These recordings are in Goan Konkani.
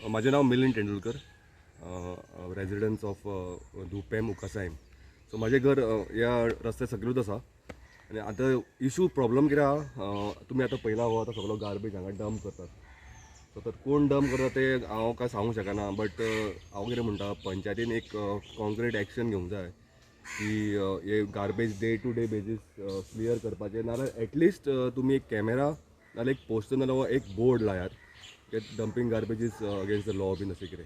माझे नाव Milind Tendulkar, residence of दुपेम उकासायम. So म्हाजें घर ह्या रस्त्या सकयलूच आसा आनी आतां इशू प्रॉब्लम कितें आहा, तुमी आतां पळयला हो आतां सगळो गार्बेज हांगा डंप करतात. सो आतां कोण डंप करता ते हांव काय सांगूंक शकना, बट हांव कितें म्हणटा, पंचायतीन एक कॉन्क्रीट एक्शन घेवंक जाय की हे garbage day to day basis clear करपाचें, नाजाल्यार एटलिस्ट तुमी एक कॅमेरा नाजाल्यार एक पोस्टर नाजाल्यार एक बोर्ड लायात की dumping garbage is against the law बीन अशें कितें.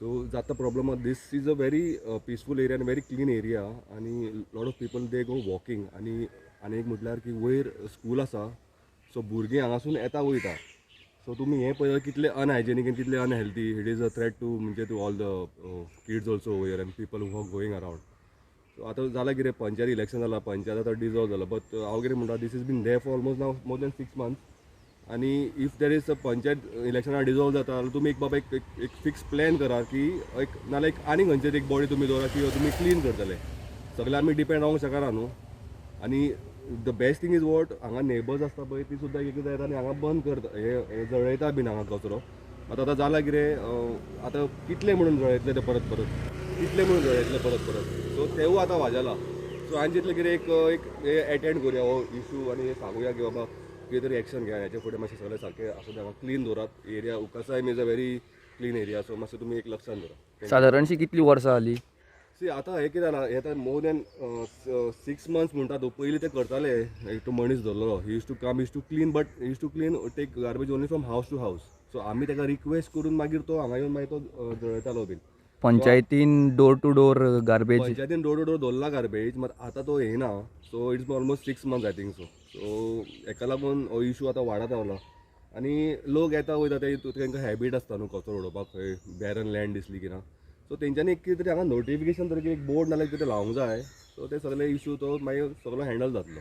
सो जाता problem. This is a very peaceful area आनी व्हेरी क्लीन एरिया आनी lot of people they go walking. आनी आनी एक म्हटल्यार की वयर स्कूल आसा, सो भुरगीं हांगासून येता वयता. सो तुमी हें पळयता कितलें अनहायजेनीक आनी कितलें unhealthy. It is a threat to म्हणजे to all the kids also वयर and people who are going around. So आतां जालां कितें, पंचायत इलेक्शन जालां, पंचायत आतां डिजॉल्व जाला, बट हांव कितें म्हणटा, this is been there for almost now more than 6 months. आनी if there is a panchayat इलेक्शनां dissolve जाता जाल्यार तुमी एक बाबा एक एक फिक्स प्लॅन करा की एक नाल्यार एक आनी खंयचे एक बॉडी तुमी दवरा की तुमी क्लीन करतले. सगळे आमी डिपेंड रावंक शकना न्हू. आनी the best thing is what, हांगा नेबर्स आसता पळय ती सुद्दां एक एकदां येता आनी हांगा बंद करता, हे जळयता बीन हांगा कचरो. आतां आतां जालां कितें, आतां कितले म्हणून जळयतले ते परत परत, कितले म्हणून जळयतले परत परत. सो तेवूय आतां वाजेला. सो हांवें चिंतलें कितें एक एक एटेंड करुया हो इशू आनी सांगुया की बाबा कितें तरी एक्शन घेया हेच्या फुडें, मातशें सगळें सारकें आसूं, हांगा क्लीन दवरात area. Ucassaim is a very clean area, so मातशें तुमी एक लक्षान दवरात. सादारणशी कितली वर्सां जाली? सी आतां हें कितें जालां, हें आतां मोर दॅन 6 months म्हणटा तूं. पयलीं ते करताले, एक तो मनीस धरलेलो, he used to come, used to clean, but he used to clean take garbage only from house to house. So आमी ताका रिक्वेस्ट करून मागीर तो हांगा येवन मागीर तो जळयतालो बीन. पंचायतीन डोर टू डोर गार्बेज, पंचायतीन डोर टू डोर दवरला गार्बेज, मात आतां तो येना. So it's almost 6 months I think. So so हेका लागून हो इशू आतां वाडत रावला आनी लोक येता वयता ते तांकां हॅबीट आसता न्हू कचरो उडोवपाक, खंय बॅरन लँड दिसली की ना. सो तेंच्यांनी एक कितें तरी हांगा नोटिफिकेशन तरी एक बोर्ड नाल्यार कितें लावंक जाय. सो ते सगळे इशू तो मागीर सगळो हँडल जातलो.